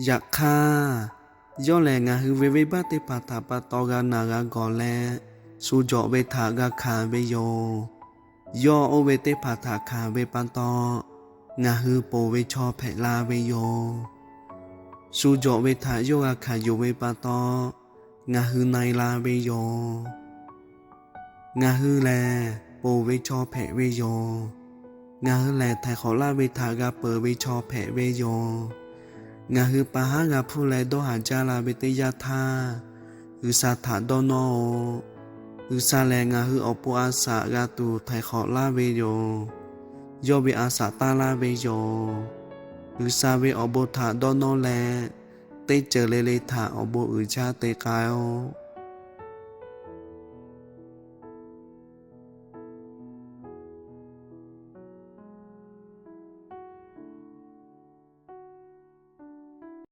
Yaꞈ hk'aˇ, yawˇ lehˬ ngaˬ hui ve venˇbaˆ teˇ hpaˍ htaꞈ pa taw g'a naˬ g'a gawˬ leh, shu jawꞈ ve htaꞈ g'a hkanˍ ve yoˬ. Yawˇ oˇ ve teˇ hpaˍ htaꞈ hkanˍ ve pa taw, ngaˬ hui ponˬ ve chaw hpehꞈ la ve yoˬ. Shu jawꞈ ve htaꞈ yawˇ g'a hkanˍ yuˬ ve pa taw, ngaˬ hui na-e la ve yoˬ. Ngaˬ hui lehˬ ponˬ ve chaw hpehꞈ ve yoˬ. Ngaˬ hui lehˬ htaiˍ hk'awꞈ laˇ ve htaꞈ g'a peuˬ ve chaw hpehꞈ ve yoˬ. Ngaˬ hui pa haˉ g'a hpuˇ leh dawˇ haˍ jaˇ la ve teˇ yanˇ htaˇ, G'uiˬsha htaꞈ dawˇ nawˇ-oˆ. G'uiˬsha lehˬ ngaˬ hui awˬ pon a shaꞈ g'a tuˬ htaiˍ hk'awꞈ laˇ ve yoˬ. Yawˇ ve a shaꞈ tanˇ laˇ ve yoˬ. G'uiˬsha ve awˬ bon htaꞈ dawˇ nawˇ leh, teˇ ceuˬ le le htaꞈ awˬ bon uiˍ jaˇ te k'ai-oˆ.